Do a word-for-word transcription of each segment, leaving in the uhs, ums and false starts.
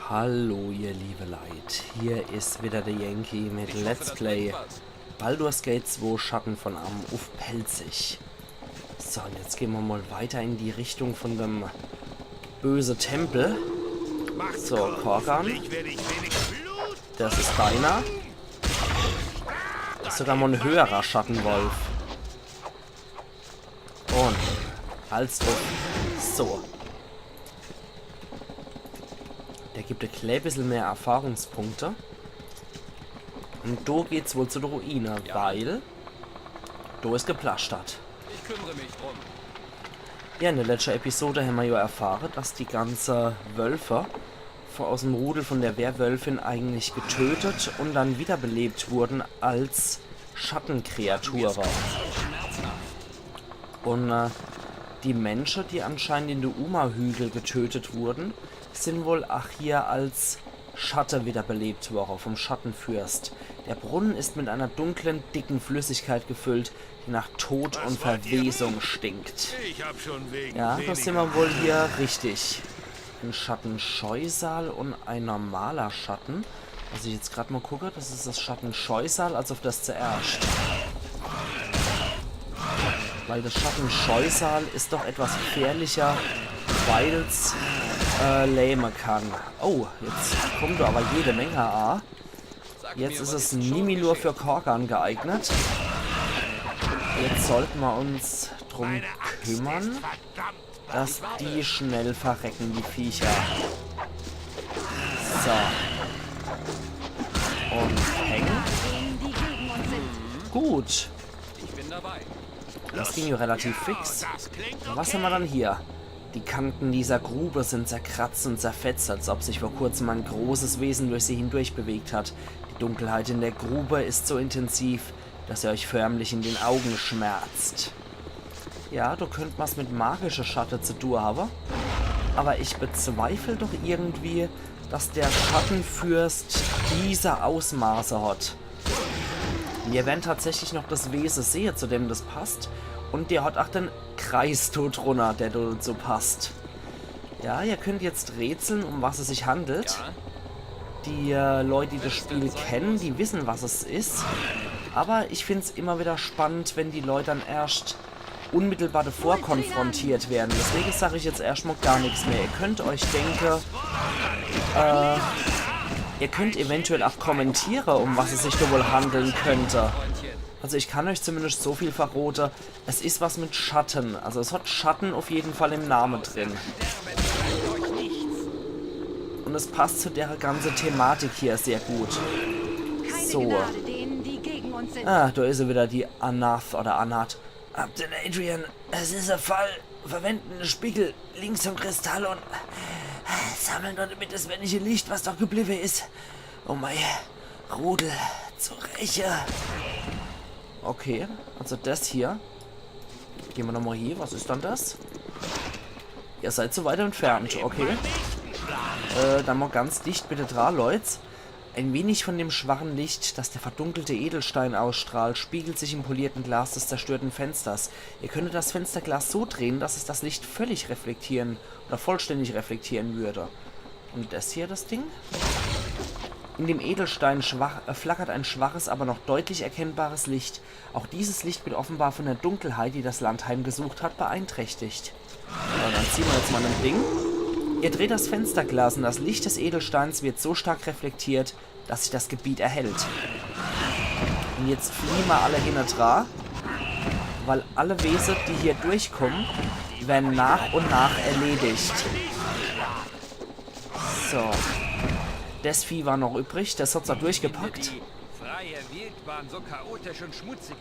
Hallo ihr liebe Leit, hier is wieder der Yankee mit Let's Play Baldur's Gate zwei Schatten von Amn uff Pälzisch. So, und jetzt gehen wir mal weiter in die Richtung von dem böse Tempel. So, Korgan, das is deiner. Das is sogar mal ein höherer Schattenwolf. Und Hals drauf. So. Der gibt e klein bissel mehr Erfahrungspunkte. Und do geht's wohl zu der Ruine, weil do is geplaschtert. Ich kümmere mich drum. Ja, in der letzten Episode haben wir ja erfahren, dass die ganze Wölfe von, aus dem Rudel von der Werwölfin eigentlich getötet und dann wiederbelebt wurden als Schattenkreature. Und äh, die Menschen, die anscheinend in der Uma-Hügel getötet wurden, sind wohl auch hier als Schatte wiederbelebt worden vom Schattenfürst. Der Brunnen ist mit einer dunklen, dicken Flüssigkeit gefüllt, die nach Tod und Verwesung stinkt. Ja, da sind wir wohl hier richtig. Ein Schattenscheusal und ein normaler Schatten. Was ich jetzt grad mal gucke, das is das Schattenscheusal, also auf das zuerscht. Weil das Schattenscheusal is doch etwas gefährlicher, weil's äh, lähme kann. Oh, jetzt kommt da aber jede Menge a. Jetzt is es nimmi nur für Korgan geeignet. Jetzt sollten wir uns drum kümmern, dass die schnell verrecken, die Viecher. So. Und Peng. Gut. Ich bin dabei. Das ging ja relativ fix. Was haben wir dann hier? Die Kanten dieser Grube sind zerkratzt und zerfetzt, als ob sich vor kurzem ein großes Wesen durch sie hindurch bewegt hat. Die Dunkelheit in der Grube ist so intensiv, dass sie euch förmlich in den Augen schmerzt. Ja, da könnt was mit magische Schatte zu tun haben. Aber ich bezweifle doch irgendwie, dass der Schattenfürst diese Ausmaße hat. Wir werden tatsächlich noch das Wesen sehen, zu dem das passt. Und der hat auch den Kreis do drunter, der dort so passt. Ja, ihr könnt jetzt rätseln, um was es sich handelt. Ja. Die äh, Leute, die das Spiel kennen, die wissen, was es ist. Aber ich find's immer wieder spannend, wenn die Leute dann erst unmittelbar davor konfrontiert werden. Deswegen sag ich jetzt erstmal gar nichts mehr. Ihr könnt euch denken, äh, ihr könnt eventuell auch kommentieren, um was es sich da wohl handeln könnte. Also ich kann euch zumindest so viel verrote, es is was mit Schatten. Also es hat Schatten auf jeden Fall im Namen drin. Und es passt zu der ganzen Thematik hier sehr gut. So. Ah, da is er wieder, die Anath oder Anath. Abdel Adrian, es is ein Fall. Verwenden den Spiegel links vom Kristall und sammeln dort mit das wenige Licht, was doch geblieben is, um mein Rudel zu rächen. Okay, also das hier. Gehen wir nochmal hier. Was is dann das? Ihr seid so weit entfernt, okay. Äh, dann mal ganz dicht bitte dran, Leute. Ein wenig von dem schwachen Licht, das der verdunkelte Edelstein ausstrahlt, spiegelt sich im polierten Glas des zerstörten Fensters. Ihr könntet das Fensterglas so drehen, dass es das Licht völlig reflektieren oder vollständig reflektieren würde. Und das hier, das Ding? In dem Edelstein schwach, äh, flackert ein schwaches, aber noch deutlich erkennbares Licht. Auch dieses Licht wird offenbar von der Dunkelheit, die das Land heimgesucht hat, beeinträchtigt. So, dann ziehen wir jetzt mal ein Ding. Ihr dreht das Fensterglas und das Licht des Edelsteins wird so stark reflektiert, dass sich das Gebiet erhellt. Und jetzt fliehen wir alle hinne dran, weil alle Wesen, die hier durchkommen, werden nach und nach erledigt. So. Das Vieh war noch übrig, das hat's auch durchgepackt. Die freie Wildbahn so chaotisch und schmutzig.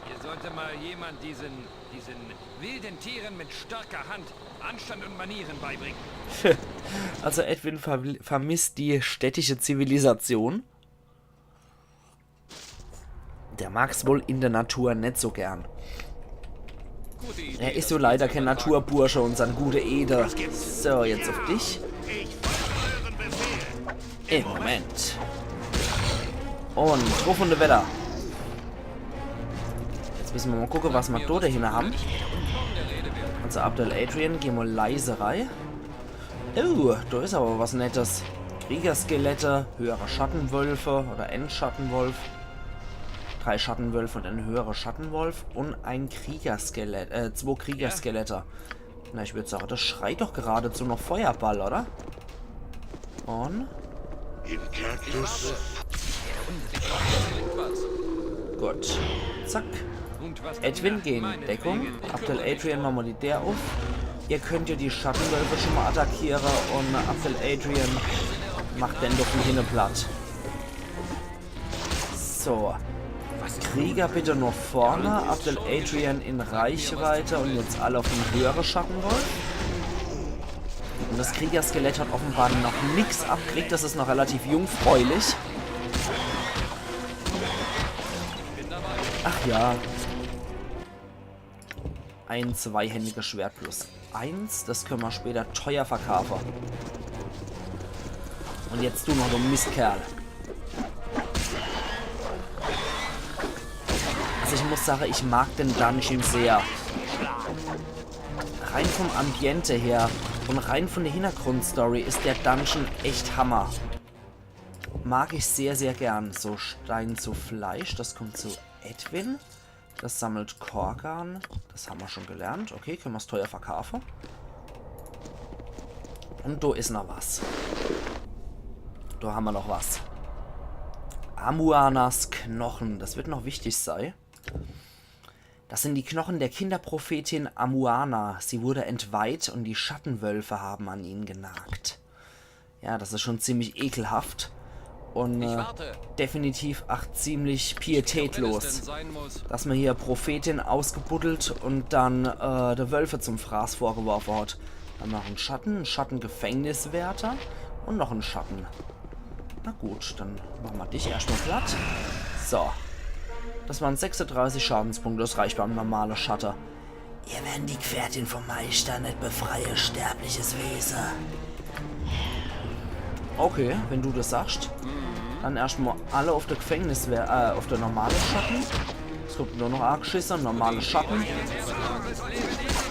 Hier sollte mal jemand diesen, diesen wilden Tieren mit starker Hand Anstand und Manieren beibringen. Also Edwin ver vermisst die städtische Zivilisation. Der mag's wohl in der Natur net so gern. Er is so leider kein Naturbursche, unsern gute Ede. So, jetzt auf dich. Im Moment. Und drauf und weiter. Jetzt müssen wir mal gucken, was wir da dahinter haben. Also Abdel Adrian, geh mal leise rein. Oh, da is aber was Nettes. Kriegerskelette, höhere Schattenwölfe oder ein Schattenwolf. Drei Schattenwölfe und ein höherer Schattenwolf und ein Kriegerskelett, äh, zwei Kriegerskelette. Na, ich würd sagen, das schreit doch geradezu noch Feuerball, oder? Und? Gut. Zack. Edwin, geh in Deckung. Abdel Adrian, mach mal die Deer uff. Ihr könnt ja die Schattenwölfe schon mal attackieren und Abdel Adrian macht den doch hinne platt. So. Krieger bitte nach vorne, Abdel Adrian in Reichweite und jetzt alle auf den höheren Schattenwolf. Und das Kriegerskelett hat offenbar noch nix abgekriegt, das ist noch relativ jungfräulich. Ach ja. Ein zweihändiges Schwert plus eins, das können wir später teuer verkaufen. Und jetzt du noch, du Mistkerl. Also ich muss sagen, ich mag den Dungeon sehr. Rein vom Ambiente her und rein von der Hintergrundstory ist der Dungeon echt Hammer. Mag ich sehr, sehr gern. So, Stein zu Fleisch, das kommt zu Edwin. Das sammelt Korgan. Das haben wir schon gelernt. Okay, können wir's teuer verkaufen. Und da ist noch was. Da haben wir noch was. Amuanas Knochen. Das wird noch wichtig sein. Das sind die Knochen der Kinderprophetin Amuana. Sie wurde entweiht und die Schattenwölfe haben an ihnen genagt. Ja, das ist schon ziemlich ekelhaft. Und äh, definitiv auch ziemlich pietätlos, dass man hier Prophetin ausgebuddelt und dann äh, der Wölfe zum Fraß vorgeworfen hat. Dann noch ein Schatten, ein Schattengefängniswärter und noch ein Schatten. Na gut, dann machen wir dich erstmal platt. So. Das waren sechsunddreißig Schadenspunkte, das reicht beim normalen Schatten. Ihr werdet die Gefährtin vom Meister net befreie, sterbliches Wesen. Okay, wenn du das sagst. Dann erstmal alle auf der Gefängniswehr, äh, auf der normale Schatten. Es gibt nur noch Argschisser, normale Schatten.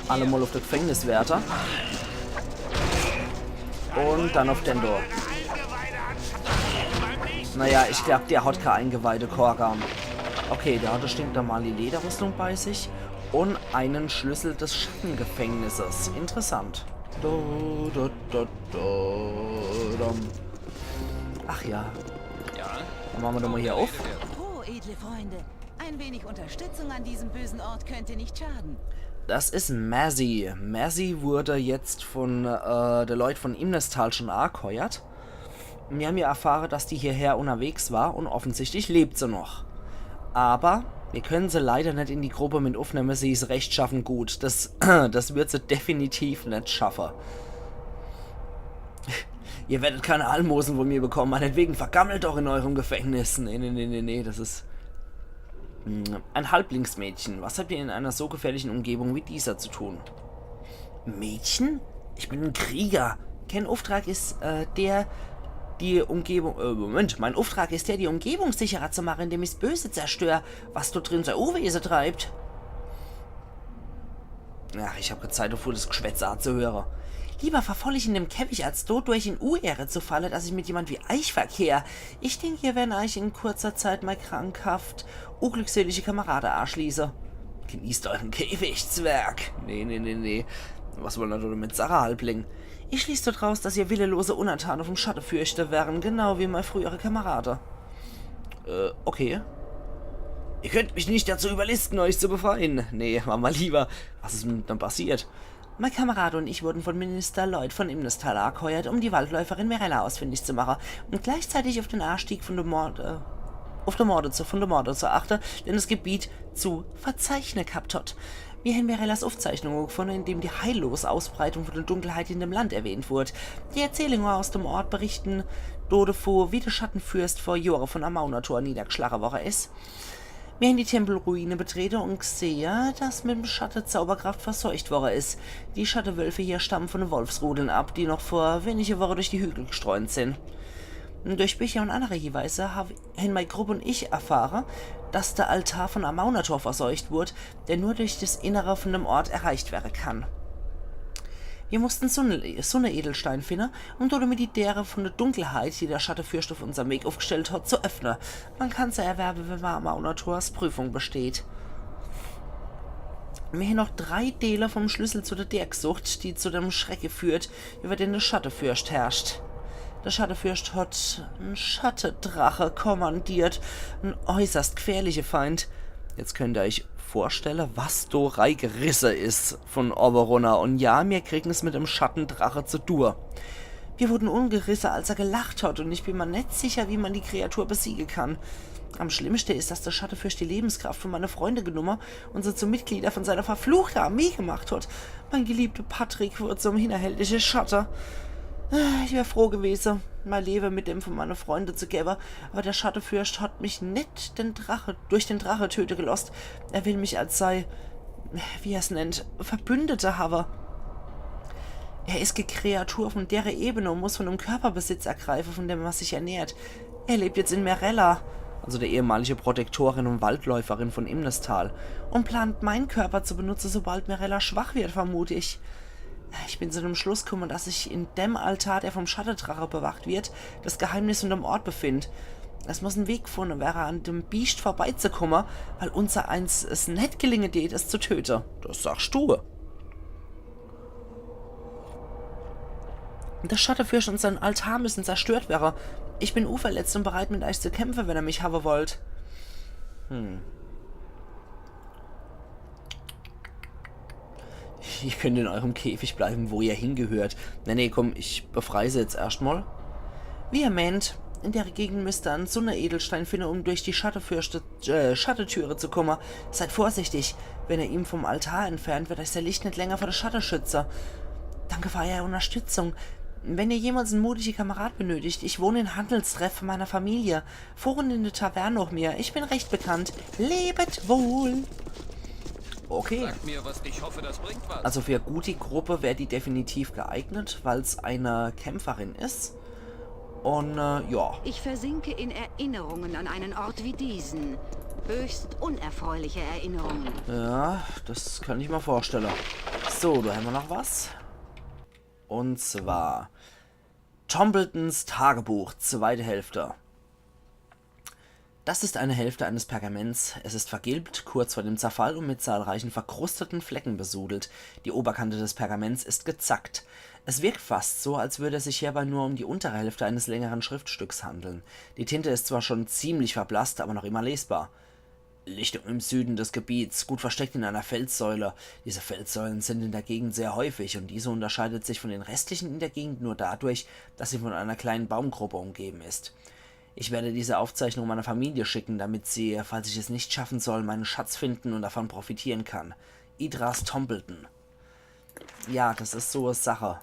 Alle mal auf der Gefängniswärter. Und dann auf den da. Naja, ich glaub, der hat keine Eingeweide, Korgan. Okay, der hat eine stinknormale Lederrüstung bei sich und einen Schlüssel des Schattengefängnisses. Interessant. Do, do, do, do, dum. Ach ja. Ja? Dann machen wir doch mal hier auf. Oh, edle Freunde. Ein wenig Unterstützung an diesem bösen Ort könnte nicht schaden. Das ist Mazzy. Mazzy wurde jetzt von äh, de Leut von Imnestal schon angeheuert. Mir haben ja erfahren, dass die hierher unterwegs war und offensichtlich lebt sie noch. Aber wir können sie leider nicht in die Gruppe mit aufnehmen, sie ist rechtschaffen gut. Das, das wird sie definitiv nicht schaffen. Ihr werdet keine Almosen von mir bekommen, meinetwegen vergammelt doch in eurem Gefängnis. Nee, nee, nee, nee, nee, das ist hm, ein Halblingsmädchen. Was habt ihr in einer so gefährlichen Umgebung wie dieser zu tun? Mädchen? Ich bin ein Krieger. Kein Auftrag ist äh, der, die Umgebung. Äh, Moment, mein Auftrag ist der, die Umgebung sicherer zu machen, indem ich das Böse zerstöre, was dort drin sein Unwesen treibt. Ach, ich hab keine Zeit, auf das Geschwätz anzuhören. Lieber verfall ich in dem Käfig, als dodurch in Unehre zu fallen, dass ich mit jemand wie euch verkehr. Ich denke, ihr werdet euch in kurzer Zeit mal krankhaft unglückselige Kamerade anschließen. Genießt euren Käfig, Zwerg. Nee, nee, nee, nee. Was wollen wir damit sagen, Halbling? Ich schließ dort raus, dass ihr willenlose Untertanen vom Schattefürchter wären, genau wie mein früherer Kamerade. Äh, okay. Ihr könnt mich nicht dazu überlisten, euch zu befreien. Nee, mach mal lieber. Was ist denn dann passiert? Mein Kamerad und ich wurden von Minister Lloyd von Imnestal angeheuert, um die Waldläuferin Mirella ausfindig zu machen und gleichzeitig auf den Anstieg von der Morde, auf der Morde zu, von der Morde zu achten, denn das Gebiet zu verzeichnen gehabt hat. Wir haben Mirellas Aufzeichnungen gefunden, in dem die heillose Ausbreitung von der Dunkelheit in dem Land erwähnt wird. Die Erzählungen aus dem Ort berichten dort davon, wie der Schattenfürst vor Jahren von Amaunator niedergeschlagen worden ist. Mir haben die Tempelruine betreten und gesehen, dass mit dem Schatten Zauberkraft versorgt worden ist. Die Schattenwölfe hier stammen von den Wolfsrudeln ab, die noch vor wenigen Wochen durch die Hügel gestreunt sind. Durch Bücher und andere Hinweise hab, haben meine Gruppe und ich erfahren, dass der Altar von Amaunator versorgt wird, der nur durch das Innere von dem Ort erreicht werden kann. Mir mussten Sunne-, Sunne-Edelstein finne, um dodemit die Dere vun de Dunkelheit, die de Schattefürst uff unserm Weg uffgestellt hot, zu öffne. Mer kann se erwerbe, wenn mer am Aunator s Prüfung besteht. Mir hen noch drei Deele vum Schlüssel zu de Deer gesucht, die zu dem Schrecke führt, iwwer den de Schattefürst herrscht. De Schattefürst hot en Schattedrache kommandiert, en äußerst gfährliche Feind. Jetzt könnt ihr euch vorstelle, was do reigerisse is vun owwe runner. Un ja, mir kriegen's mit dem Schattendrache zu dur. Mir wurden ungerisse, als er gelacht hat, un ich bin mer net sicher, wie man die Kreatur besiege kann. Am schlimmste is, dass de Schattefürst die Lebenskraft vun meine Freunde genumme un se zu Mitglieder vun seiner verfluchte Armee gemacht hat. Mein geliebter Patrick wurd zum hinnerhältige Schatte. Ich wär froh gewese, mein Lewe mit dem vun meine Freunde zu gewwe, aber de Schattefürst hat mich net den Drache, durch den Drache töte gelosst. Er will mich als sei, wie er's nennt, Verbündete hawe. Er is e Kreatur vun dere Ebene un muss vun dem Körperbesitz ergreife, vun dem er sich ernährt. Er lebt jetzt in Merella, also der ehemalige Protektorin un Waldläuferin vun Imnestal, un plant, mein Körper zu benutze, sobald Merella schwach wird, vermut ich. Ich bin zu dem Schluss kumme, dass sich in dem Altar, der vum Schattedrache bewacht wird, das Geheimnis vun dem Ort befindt. Es muss en Weg gefunde werre, an dem Biest vorbeizekumme, weil unsereins es net gelinge deet, es zu töte. Das sagst du. De Schattefürst un sein Altar müssen zerstört werre. Ich bin unverletzt un bereit, mit euch zu kämpfe, wenn ihr mich hawe wollt. Hm. Ihr könnt in eurem Käfig bleiben, wo ihr hingehört. Nee, nee, komm, ich befrei se jetzt erscht mal. Wie ihr meint, in der Gegend müsst ihr en Sunne-Edelstein finne, um durch die Schattefürste, äh, Schattetüre zu kumme. Seid vorsichtig. Wenn ihr ihn vum Altar entfernt, wird euch sei Licht net länger vor de Schatte schütze. Danke für eure Unterstützung. Wenn ihr jemals en mutige Kamerad benötigt, ich wohne in Handelstreff vun meiner Familie. Vorhin in de Taverne noch mir. Ich bin recht bekannt. Lebet wohl. Okay. Sagt mir was, ich hoffe, das bringt was. Also für e guti Gruppe wär die definitiv geeignet, weil's eine Kämpferin is. Un, äh, ja. Ich versinke in Erinnerungen an einen Ort wie diesen. Höchst unerfreuliche Erinnerungen. Ja, das kann ich mir vorstelle. So, da hämmer noch was. Un zwar Tombletons Tagebuch, zweite Hälfte. Das ist eine Hälfte eines Pergaments. Es ist vergilbt, kurz vor dem Zerfall und mit zahlreichen verkrusteten Flecken besudelt. Die Oberkante des Pergaments ist gezackt. Es wirkt fast so, als würde es sich hierbei nur um die untere Hälfte eines längeren Schriftstücks handeln. Die Tinte ist zwar schon ziemlich verblasst, aber noch immer lesbar. Lichtung im Süden des Gebiets, gut versteckt in einer Felssäule. Diese Felssäulen sind in der Gegend sehr häufig und diese unterscheidet sich von den restlichen in der Gegend nur dadurch, dass sie von einer kleinen Baumgruppe umgeben ist. Ich werde diese Aufzeichnung meiner Familie schicken, damit sie, falls ich es nicht schaffen soll, meinen Schatz finden und davon profitieren kann. Idras Tombleton. Ja, das is so e Sache.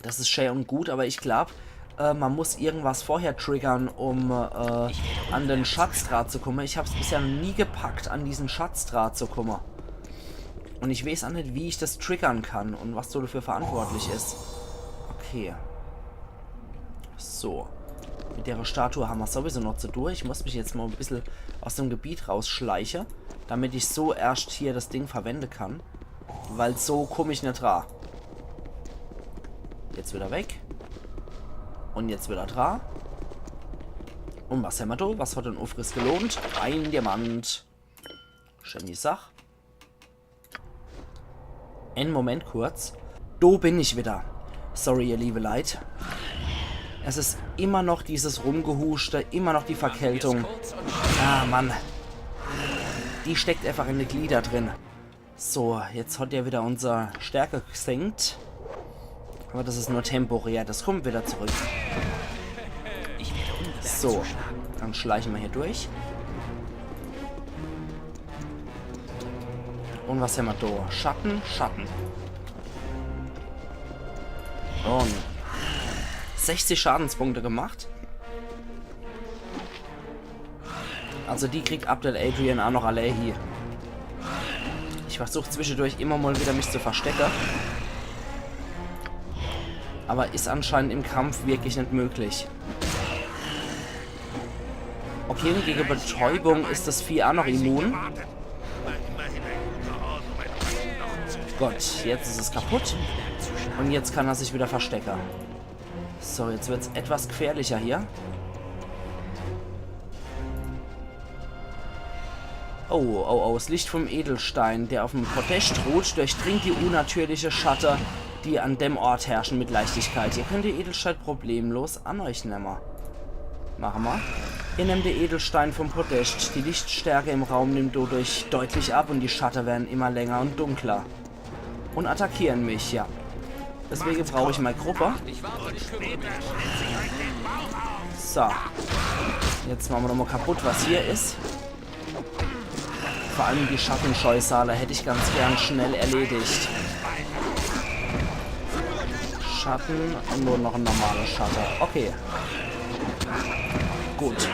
Das is schää un gut, aber ich glaub, äh, man muss irgendwas vorher triggern, um äh, an den Schatz dra zu kumme. Ich hab's bisher noch nie gepackt, an diesen Schatz dra zu kumme. Un ich weeß aa net, wie ich das triggern kann un was do dafür verantwortlich is. Okay. So. Mit dere Statue hammer sowieso noch zu tun. Ich muss mich jetzt mal e bissel aus dem Gebiet rausschleiche, damit ich so erscht hier das Ding verwende kann. Weil so kumm ich net dra. Jetzt wieder weg. Un jetzt wieder dra. Un was hämmer do? Was hat den Ufriss gelohnt? Ein Diamant. Schää die Sach. En Moment kurz. Do bin ich wieder. Sorry, ihr liebe Leit. Es is immer noch dieses Rumgehuschte, immer noch die Verkältung. Ah, Mann. Die steckt einfach in de Glieder drin. So, jetzt hat er wieder unser Stärke gesenkt. Aber das is nur temporär, das kummt wieder zurück. So, dann schleiche mer hier durch. Un was hämmer do? Schatten, Schatten. Un sechzig Schadenspunkte gemacht. Also die kriegt Abdel Adrian aa noch alle hie. Ich versuch zwischedurch immer mal wieder mich zu verstecke. Aber is anscheinend im Kampf wirklich net möglich. Okay, un gege Betäubung is das Vieh aa noch immun. Gott, jetzt is es kaputt. Und jetzt kann er sich wieder verstecken. So, jetzt wird's etwas gefährlicher hier. Oh, oh, oh, das Licht vom Edelstein, der auf dem Podest ruht, durchdringt die unnatürliche Schatte, die an dem Ort herrschen, mit Leichtigkeit. Ihr könnt den Edelstein problemlos an euch nehmen. Machen wir. Ihr nehmt den Edelstein vom Podest. Die Lichtstärke im Raum nimmt dadurch deutlich ab und die Schatten werden immer länger und dunkler. Und attackieren mich, ja. Deswegen brauche ich meine Gruppe. So. Jetzt machen wir nochmal kaputt, was hier ist. Vor allem die Schattenscheusale hätte ich ganz gern schnell erledigt. Schatten und nur noch ein normaler Schatten. Okay. Gut.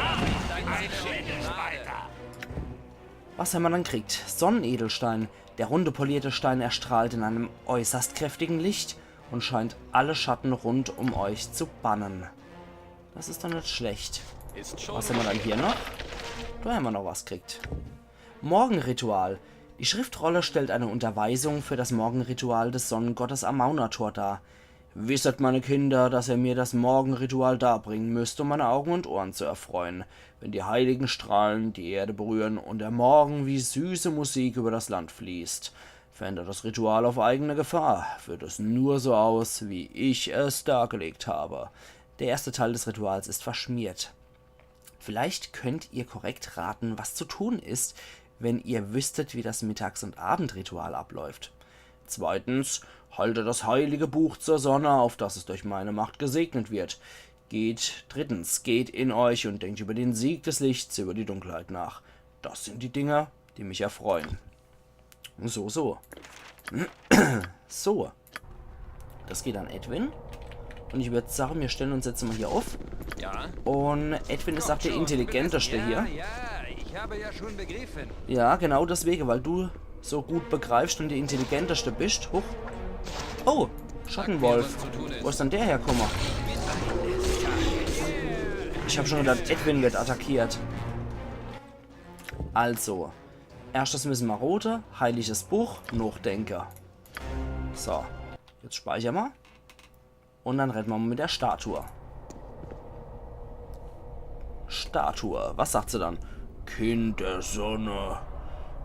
Was haben wir dann gekriegt? Sonnenedelstein. Der runde polierte Stein erstrahlt in einem äußerst kräftigen Licht und scheint alle Schatten rund um euch zu bannen. Das ist doch nicht schlecht. Was haben wir dann hier noch? Da haben wir noch was gekriegt. Morgenritual. Die Schriftrolle stellt eine Unterweisung für das Morgenritual des Sonnengottes Amaunator dar. Wisset, meine Kinder, dass ihr mir das Morgenritual darbringen müsst, um meine Augen und Ohren zu erfreuen, wenn die heiligen Strahlen die Erde berühren und der Morgen wie süße Musik über das Land fließt. Verändert das Ritual auf eigene Gefahr, führt es nur so aus, wie ich es dargelegt habe. Der erste Teil des Rituals ist verschmiert. Vielleicht könnt ihr korrekt raten, was zu tun ist, wenn ihr wüsstet, wie das Mittags- und Abendritual abläuft. Zweitens, halte das heilige Buch zur Sonne, auf dass es durch meine Macht gesegnet wird. Geht, drittens, geht in euch und denkt über den Sieg des Lichts über die Dunkelheit nach. Das sind die Dinge, die mich erfreuen. So, so. So. Das geht an Edwin. Und ich würd sagen, wir stellen uns jetzt mal hier auf. Ja? Und Edwin ist auch der intelligenteste hier. Ja, ich habe ja schon begriffen. Ja, genau deswegen, weil du so gut begreifst und der intelligenteste bist. Huch. Oh, Schattenwolf. Wo ist denn der hergekommen? Ich hab schon gedacht, Edwin wird attackiert. Also, erstes müssen wir rote, heiliges Buch, nachdenken. So, jetzt speichern wir. Und dann reden wir mal mit der Statue. Statue, was sagt sie dann? Kind der Sonne,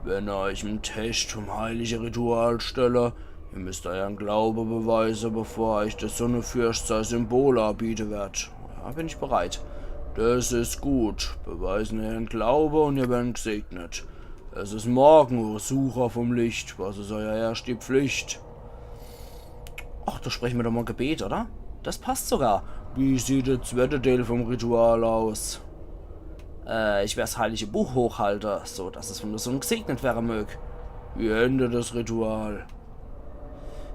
wenn euch ein Test vom heiligen Ritual stelle, ihr müsst euren Glaube beweisen, bevor euch der Sonnefürst sein Symbol anbieten wird. Ja, bin ich bereit. Das ist gut. Beweisen euren Glaube und ihr werdet gesegnet. Es ist Morgen, o Sucher vom Licht, was ist euer erste Pflicht? Ach, da sprechen wir doch mal Gebet, oder? Das passt sogar. Wie sieht der zweite Teil vom Ritual aus? Äh, ich werd's heilige Buch hochhalte, so dass es von der Sonne gesegnet werden mög. Wie endet das Ritual?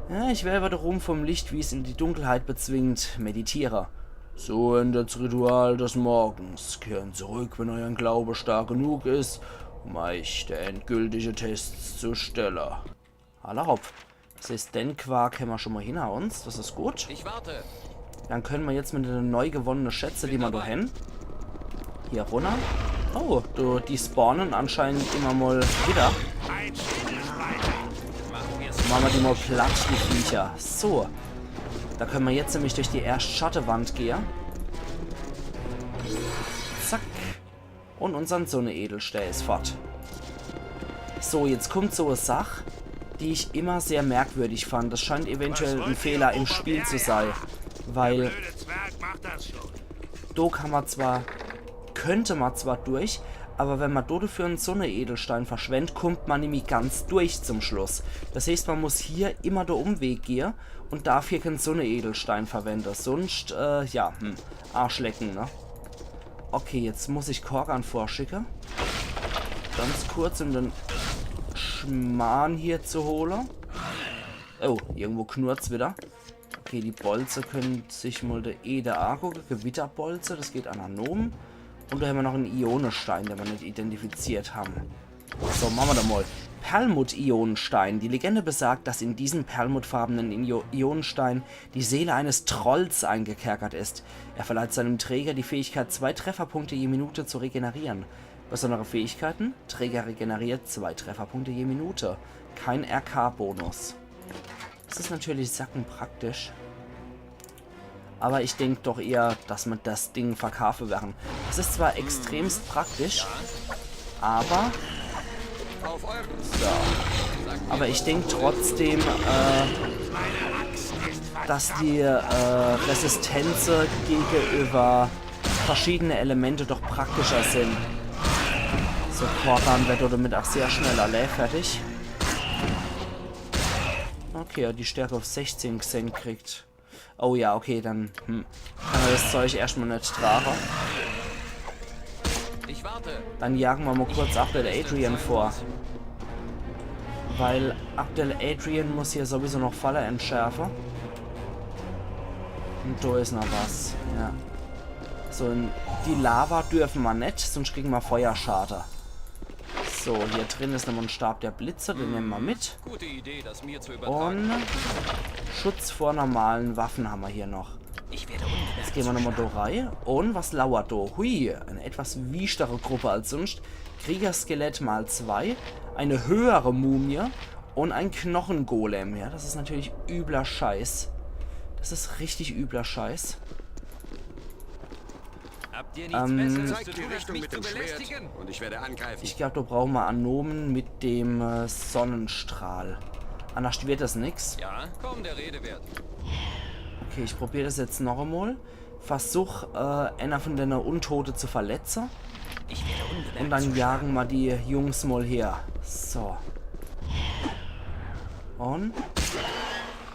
Ja, ich werde über den Ruhm vom Licht, wie es in die Dunkelheit bezwingt, meditiere. So endet das Ritual des Morgens. Kehren zurück, wenn euer Glaube stark genug ist, um euch der endgültige Test zu stellen. Alla hopp. Das heißt, den Quark haben wir schon mal hinter uns. Das ist gut. Ich warte. Dann können wir jetzt mit den neu gewonnenen Schätze, die wir da haben, hier runter. Oh, du, die spawnen anscheinend immer mal wieder. Machen wir die mal platt, die Viecher. So. Da können wir jetzt nämlich durch die erschte Schattewand gehen. Zack. Und unsern Sonne-Edelstein ist fort. So, jetzt kommt so eine Sache, die ich immer sehr merkwürdig fand. Das scheint eventuell ein Fehler im Spiel zu sein. Weil Blöde Zwerg macht das schon. do kann man zwar, könnte man zwar durch, aber wenn man do dafür einen Sonne-Edelstein verschwendet, kommt man nämlich ganz durch zum Schluss. Das heißt, man muss hier immer den Umweg gehen und darf hier keinen Sonne-Edelstein verwenden. Sonst, äh, ja, hm, Arschlecken, ne? Okay, jetzt muss ich Korgan vorschicke. Ganz kurz, um den Schmarrn hier zu holen. Oh, irgendwo knurrt's wieder. Okay, die Bolze können sich mal der Ede angucken. Gewitterbolze, das geht anonym. Und da haben wir noch einen Ionenstein, den wir nicht identifiziert haben. So, machen wir da mal. Perlmutt-Ionenstein. Die Legende besagt, dass in diesem perlmuttfarbenen Io- Ionenstein die Seele eines Trolls eingekerkert ist. Er verleiht seinem Träger die Fähigkeit, zwei Trefferpunkte je Minute zu regenerieren. Besondere Fähigkeiten? Träger regeneriert zwei Trefferpunkte je Minute. Kein R K-Bonus. Das is natürlich sackenpraktisch. Aber ich denk doch eher, dass mer das Ding verkaafe werre. Das is zwar extremst praktisch, aber... So. Aber ich denk trotzdem, äh, dass die, äh, Resistenze gegenüber verschiedene Elemente doch praktischer sin. So, Korgan werd damit auch sehr schnell alle fertig. Okay, die Stärke auf sechzehn gesenkt kriegt. Oh ja, okay, dann, hm, kann er das Zeug erstmal net trage. Ich warte. Dann jagen mer mal kurz Abdel Adrian vor. Weil Abdel Adrian muss hier sowieso noch Falle entschärfe. Und da is noch was, ja. So, in die Lava dürfe mer net, sonst kriegen mer Feuerschade. So, hier drin is nochmal en Stab der Blitze, den nemme mer mit. Gute Idee, das mir zu übertragen. Und Schutz vor normalen Waffen hammer hier noch. Ich werde unbemerkt. Jetzt gehn mer nochmal da rei. Und was lauert da? Hui, eine etwas wiechtere Gruppe als sonst. Kriegerskelett mal zwei, eine höhere Mumie und ein Knochengolem. Ja, das is natürlich übler Scheiß. Das is richtig übler Scheiß. Habt ihr nichts Ähm, Besseres zu tun, als mich zu belästigen? Zeigt die Richtung mit dem Schwert und ich werde angreifen. Ich glaub, da brauche mer Anomen mit dem, äh, Sonnenstrahl. Anders wird das nix. Ja, kaum der Rede wert. Okay, ich probier das jetzt noch einmal. Versuch, äh, einer von dene Untote zu verletze. Ich werde unbemerkt. Und dann jagen mer die Jungs mal her. So. Und?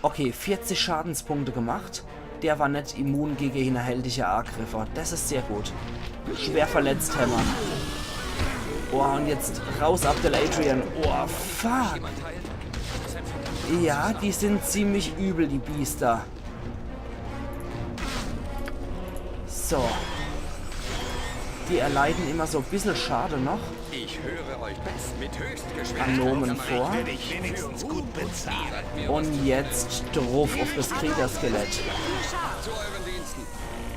Okay, vierzig Schadenspunkte gemacht. Der war net immun gegen hinterhältige Angriffe. Das is sehr gut. Schwer verletzt hämmer. Boah, und jetzt raus, Abdel Adrian. Oh, fuck. Ja, die sind ziemlich übel, die Biester. So. Die erleiden immer so bissel Schade noch. Ich höre euch best mit Höchstgeschwindigkeit. Anomen vor. Werde ich wenigstens gut bezahlt. Und jetzt druff auf das Kriegerskelett. Zu euren Diensten.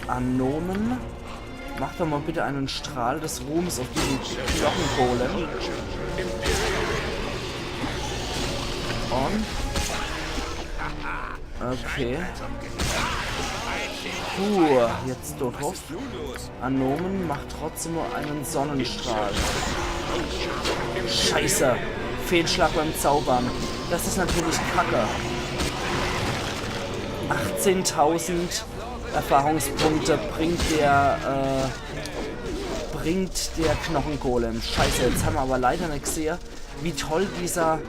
Anomen, mach doch mal bitte einen Strahl des Ruhms auf diesen Knochengolem. Und? Okay. Puh, jetzt tot hoff. Anomen macht trotzdem nur einen Sonnenstrahl. Scheiße. Fehlschlag beim Zaubern. Das is natürlich kacke. Achtzehntausend Erfahrungspunkte bringt der, äh, bringt der Knochengolem. Scheiße, jetzt hammer aber leider net gesehe, wie toll dieser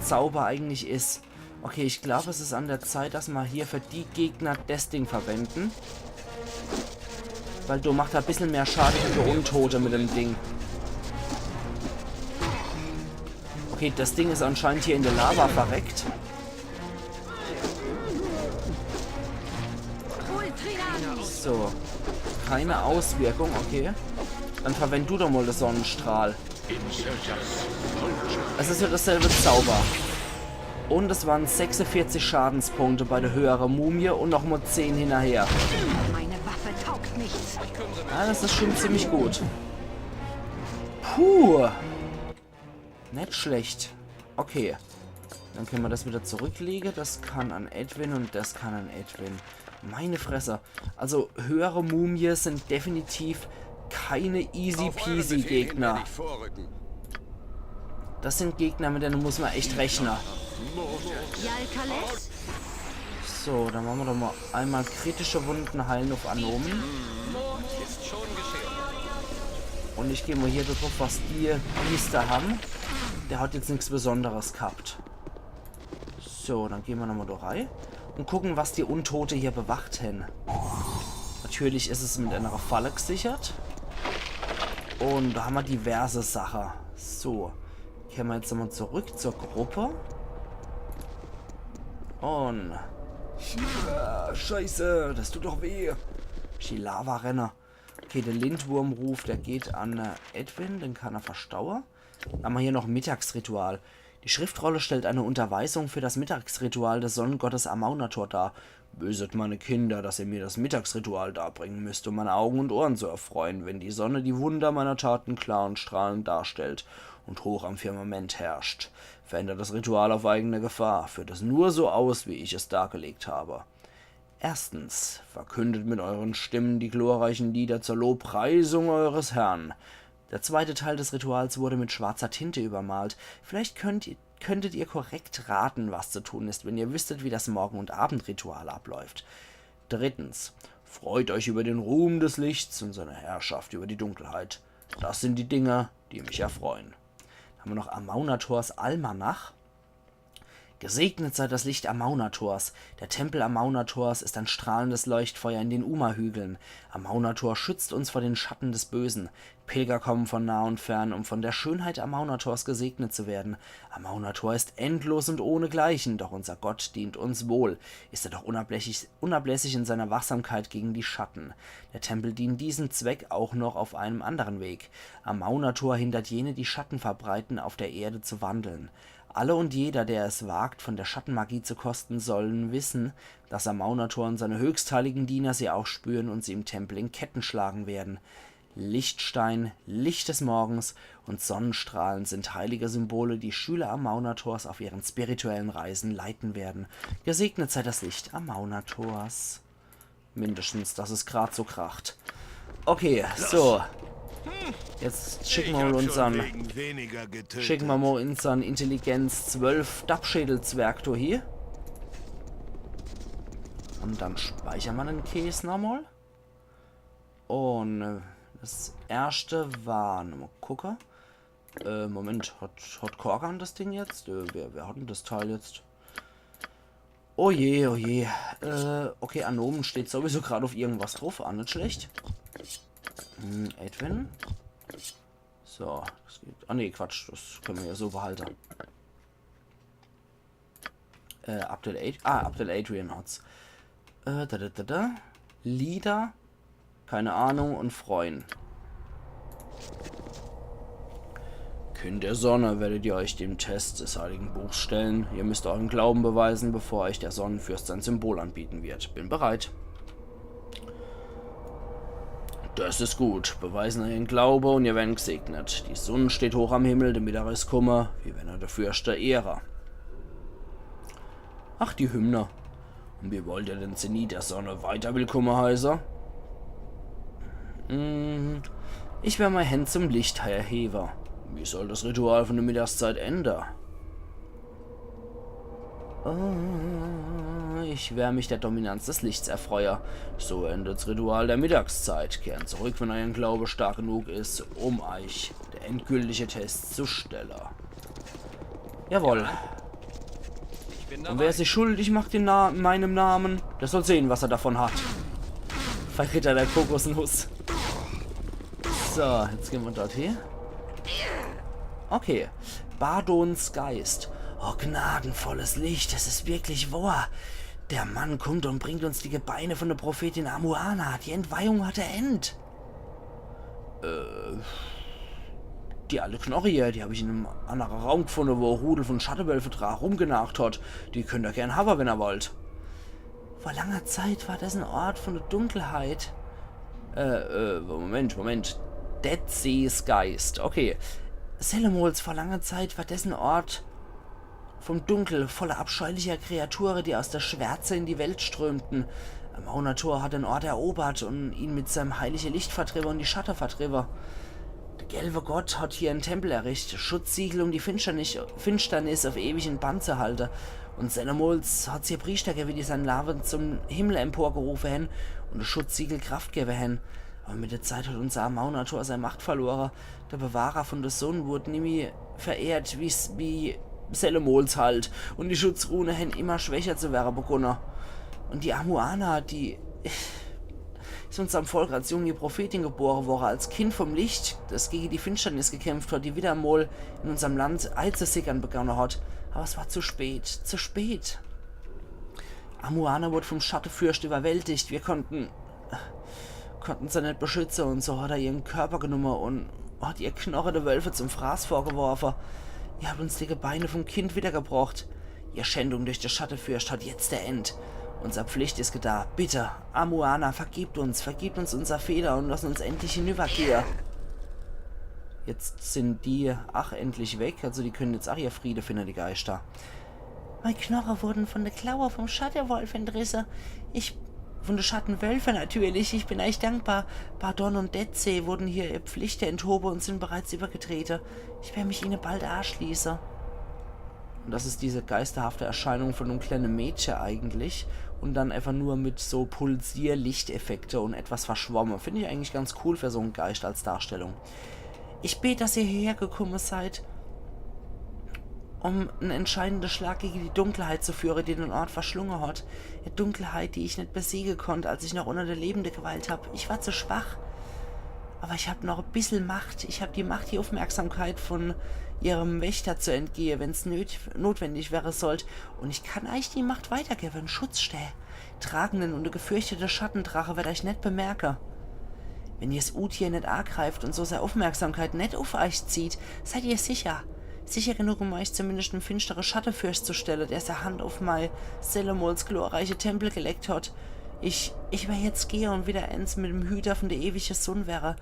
Zauber eigentlich is. Okay, ich glaub, es is an der Zeit, dass mer hier für die Gegner das Ding verwenden. Weil du macht e bissel mehr Schade wie der Untote mit dem Ding. Okay, das Ding is anscheinend hier in der Lava verreckt. So. Keine Auswirkung, okay. Dann verwend du doch mal den Sonnenstrahl. Es is ja dasselbe Zauber. Und es waren sechsundvierzig Schadenspunkte bei der höheren Mumie und noch mal zehn hinterher. Meine Waffe taugt nichts. Ja, das is schon ziemlich gut. Puh. Net schlecht. Okay. Dann können mer das wieder zurücklegen. Das kann an Edwin und das kann an Edwin. Meine Fresse. Also höhere Mumie sind definitiv keine easy peasy Gegner. Das sind Gegner, mit denen muss man echt rechnen. Jalkales? So, dann machen wir doch mal einmal kritische Wunden heilen auf Anomen. Und ich gehe mal hier drauf, was die Biester haben. Der hat jetzt nichts Besonderes gehabt. So, dann gehen wir nochmal da rein und gucken, was die Untote hier bewacht haben. Natürlich is es mit einer Falle gesichert. Und da haben wir diverse Sachen. So, gehen wir jetzt nochmal zurück zur Gruppe. Und... Ah, Scheiße, das tut doch weh. Die Lava-Renner. Okay, der Lindwurmruf, der geht an, äh, Edwin, den kann er verstauen. Dann haben wir hier noch Mittagsritual. Die Schriftrolle stellt eine Unterweisung für das Mittagsritual des Sonnengottes Amaunator dar. Wisset, meine Kinder, dass ihr mir das Mittagsritual darbringen müsst, um meine Augen und Ohren zu erfreuen, wenn die Sonne die Wunder meiner Taten klar und strahlend darstellt und hoch am Firmament herrscht. Verändert das Ritual auf eigene Gefahr, führt es nur so aus, wie ich es dargelegt habe. Erstens, verkündet mit euren Stimmen die glorreichen Lieder zur Lobpreisung eures Herrn. Der zweite Teil des Rituals wurde mit schwarzer Tinte übermalt. Vielleicht könnt ihr, könntet ihr korrekt raten, was zu tun ist, wenn ihr wüsstet, wie das Morgen- und Abendritual abläuft. Drittens, freut euch über den Ruhm des Lichts und seine Herrschaft über die Dunkelheit. Das sind die Dinge, die mich erfreuen. Dann haben wir noch Amaunators Almanach. Gesegnet sei das Licht Amaunators. Der Tempel Amaunators ist ein strahlendes Leuchtfeuer in den Uma-Hügeln. Amaunator schützt uns vor den Schatten des Bösen. Pilger kommen von nah und fern, um von der Schönheit Amaunators gesegnet zu werden. Amaunator ist endlos und ohnegleichen, doch unser Gott dient uns wohl. Ist er doch unablässig, unablässig in seiner Wachsamkeit gegen die Schatten. Der Tempel dient diesem Zweck auch noch auf einem anderen Weg. Amaunator hindert jene, die Schatten verbreiten, auf der Erde zu wandeln. Alle und jeder, der es wagt, von der Schattenmagie zu kosten, sollen wissen, dass Amaunator und seine höchstheiligen Diener sie auch spüren und sie im Tempel in Ketten schlagen werden. Lichtstein, Licht des Morgens und Sonnenstrahlen sind heilige Symbole, die Schüler Amaunators auf ihren spirituellen Reisen leiten werden. Gesegnet sei das Licht Amaunators. Mindestens, dass es grad so kracht. Okay, so. Jetzt schicken wir mal unsern, schicken wir mal unsern Intelligenz zwölf Dappschädelzwerg do hie. Und dann speichern wir den Käs nochmal. Und äh, das erste war, mal gucke. Äh, Moment, hat, hat Korgan das Ding jetzt? Äh, wer, wer hat denn das Teil jetzt? Oh je, oh je. Äh, okay, Anomen steht sowieso gerade auf irgendwas drauf. Ah, nicht schlecht. Hm, Edwin. So, das geht. Ah, nee, Quatsch. Das können wir ja so behalten. Äh, Abdel Ad ah, Abdel Adrian hat's. Äh, da, da, da, da. Lieder. Keine Ahnung. Und freuen. Kind der Sonne, werdet ihr euch dem Test des Heiligen Buchs stellen? Ihr müsst euren Glauben beweisen, bevor euch der Sonnenfürst sein Symbol anbieten wird. Bin bereit. Das ist gut. Beweisen euren Glaube und ihr werdet gesegnet. Die Sonne steht hoch am Himmel, der Mittag ist kumme, wie wenn er der Fürst der Ehre. Ach, die Hymne. Und wie wollt ihr den Zenit der Sonne weiter willkumme heiße? Hm, ich wer mei Händ zum Licht erhebe. Wie soll das Ritual von der Mittagszeit ende? Oh, ich wer mich der Dominanz des Lichts erfreue. So endet das Ritual der Mittagszeit. Kehren zurück, wenn euer Glaube stark genug ist, um euch der endgültige Test zu stellen. Jawohl. Und wer sich schuldig macht in Na meinem Namen, der soll sehen, was er davon hat. Verräter der Kokosnuss. So, jetzt gehen wir dort hin. Okay. Bardons Geist. Oh, gnadenvolles Licht, es ist wirklich wahr. Der Mann kommt und bringt uns die Gebeine von der Prophetin Amuana. Die Entweihung hat er end. Äh, die alle Knoche hier, die hab ich in einem anderen Raum gefunden, wo ein Rudel von Schattewölfe dra rumgenacht hat. Die könnt er gern haben, wenn er wollt. Vor langer Zeit war das ein Ort von der Dunkelheit. Äh, äh, Moment, Moment. Dead Seas Geist. Okay. Selemols, vor langer Zeit war das ein Ort vom Dunkel, voller abscheulicher Kreaturen, die aus der Schwärze in die Welt strömten. Amaunator hat den Ort erobert und ihn mit seinem heilige Licht vertriebe und die Schatte vertriebe. Der gelbe Gott hat hier einen Tempel errichtet, Schutzsiegel, um die Finsternis, Finsternis auf ewig in Bann zu halten. Und Selemols hat hier Priester gewählt, die seinen Namen zum Himmel emporgerufen haben und das Schutzsiegel Kraft gegeben haben. Aber mit der Zeit hat unser Amaunator seine Macht verloren. Der Bewahrer von der Sonne wurde nimmi verehrt, wie's, wie Selemols halt. Und die Schutzrune haben immer schwächer zu werden begonnen. Und die Amuana, die ist unserem Volk als junge Prophetin geboren worden, als Kind vom Licht, das gegen die Finsternis gekämpft hat, die wieder mal in unserem Land einzusickern begonnen hat. Aber es war zu spät, zu spät. Amuana wurde vom Schattefürst überwältigt. Wir konnten, konnten sie nicht beschützen und so hat er ihren Körper genommen und hat ihr Knoche der Wölfe zum Fraß vorgeworfen. Ihr habt uns die Gebeine vom Kind wiedergebrocht. Ihr Schändung durch de Schattefürst hat jetzt e End. Unser Pflicht is geda. Bitte, Amuana, vergibt uns, vergibt uns unser Fehler und lasst uns endlich hinübergehe. Jetzt sin die ach endlich weg, also die können jetzt ach ihr Friede finde, die Geischter. Mei Knoche wurden von de Klaue vom Schattewolf entrisse. Ich, von de Schattewölfe natürlich, ich bin eich dankbar. Bardon und Detzé wurden hier ihr Pflichte enthobe und sin bereits übergetrete. Ich wer mich ihne bald aschließe. Und das is diese geisterhafte Erscheinung von dem kleine Mädche eigentlich. Und dann einfach nur mit so Pulsierlichteffekte und etwas verschwomme. Find ich eigentlich ganz cool für so en Geischt als Darstellung. Ich bet, dass ihr hierher gekomme seid, um en entscheidende Schlag gege die Dunkelheit zu führe, die den Ort verschlunge hat. E Dunkelheit, die ich net besiege konnt, als ich noch unner de Lebende geweilt hab. Ich war zu schwach. Aber ich hab noch e bissel Macht. Ich hab die Macht, die Aufmerksamkeit von ihrem Wächter zu entgehe, wenn's nöt notwendig wäre sollt. Und ich kann eich die Macht weitergewwe, en Schutzstää. Tragenden und de gefürchtete Schattendrache werd eich net bemerke. Wenn ihr's Utje net agreift und so sei Aufmerksamkeit net uff eich zieht, seid ihr sicher. Sicher genug, um eich zumindest em finschtere Schattefürst zu stelle, der sei Hand uff mei Selemols glorreiche Tempel geleckt hat. Ich, ich wer jetzt gehe und wieder eens mit em Hüter von de ewige Sunn wäre.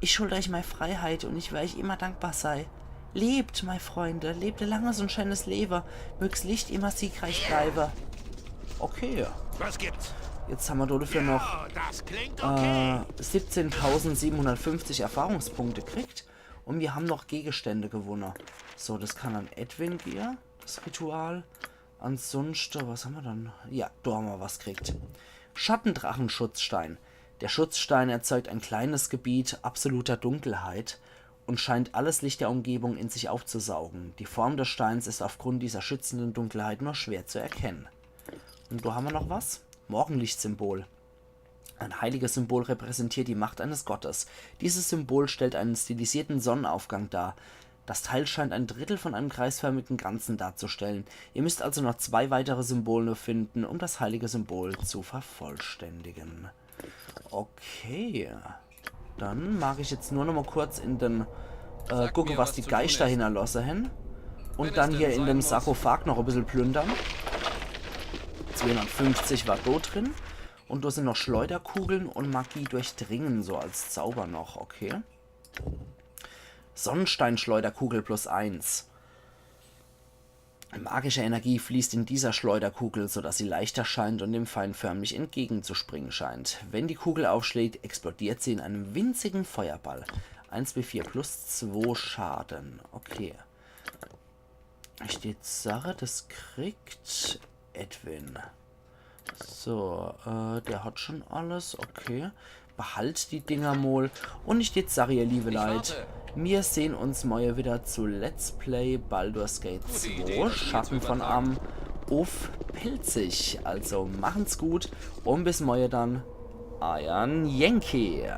Ich schuld eich mei Freiheit und ich wer eich immer dankbar sei. Lebt, mei Freunde, lebt e langes und scheenes Lewe. Mög's Licht immer siegreich bleiwe. Okay. Was gibt's? Jetzt hammer dodefür noch, äh, siebzehntausendsiebenhundertfünfzig Erfahrungspunkte kriegt. Und mir hammer noch Gegenstände gewunne. So, das kann an Edwin gehe, das Ritual. Ansonschte, was hammer dann? Ja, do hammer was kriegt. Schattendrachenschutzstein. Der Schutzstein erzeugt ein kleines Gebiet absoluter Dunkelheit und scheint alles Licht der Umgebung in sich aufzusaugen. Die Form des Steins ist aufgrund dieser schützenden Dunkelheit nur schwer zu erkennen. Und do hammer noch was. Morgenlichtsymbol. Ein heiliges Symbol repräsentiert die Macht eines Gottes. Dieses Symbol stellt einen stilisierten Sonnenaufgang dar. Das Teil scheint ein Drittel von einem kreisförmigen Ganzen darzustellen. Ihr müsst also noch zwei weitere Symbole finden, um das heilige Symbol zu vervollständigen. Okay. Dann mag ich jetzt nur noch mal kurz in den, äh, gucke, was die Geischter hinnerlosse hen. Und dann hier in dem Sarkophag noch e bissel plündern. Zweihundertfünfzig war do drin. Und do sind noch Schleuderkugeln und Magie durchdringen, so als Zauber noch, okay. Sonnenstein-Schleuderkugel plus eins. Magische Energie fließt in dieser Schleuderkugel, sodass sie leichter scheint und dem Feind förmlich entgegenzuspringen scheint. Wenn die Kugel aufschlägt, explodiert sie in einem winzigen Feuerball. Eins W vier plus zwei Schaden. Okay. Ich jetzt sage, das kriegt Edwin. So, äh, der hat schon alles, okay. Behalt die Dinger mol. Und ich jetzt sage, ihr liebe Leit, mir sehen uns morje wieder zu Let's Play Baldur's Gate zwei, Schatten von Amn uff Pälzisch. Also machen's gut und bis morje dann. Eiern Yankee.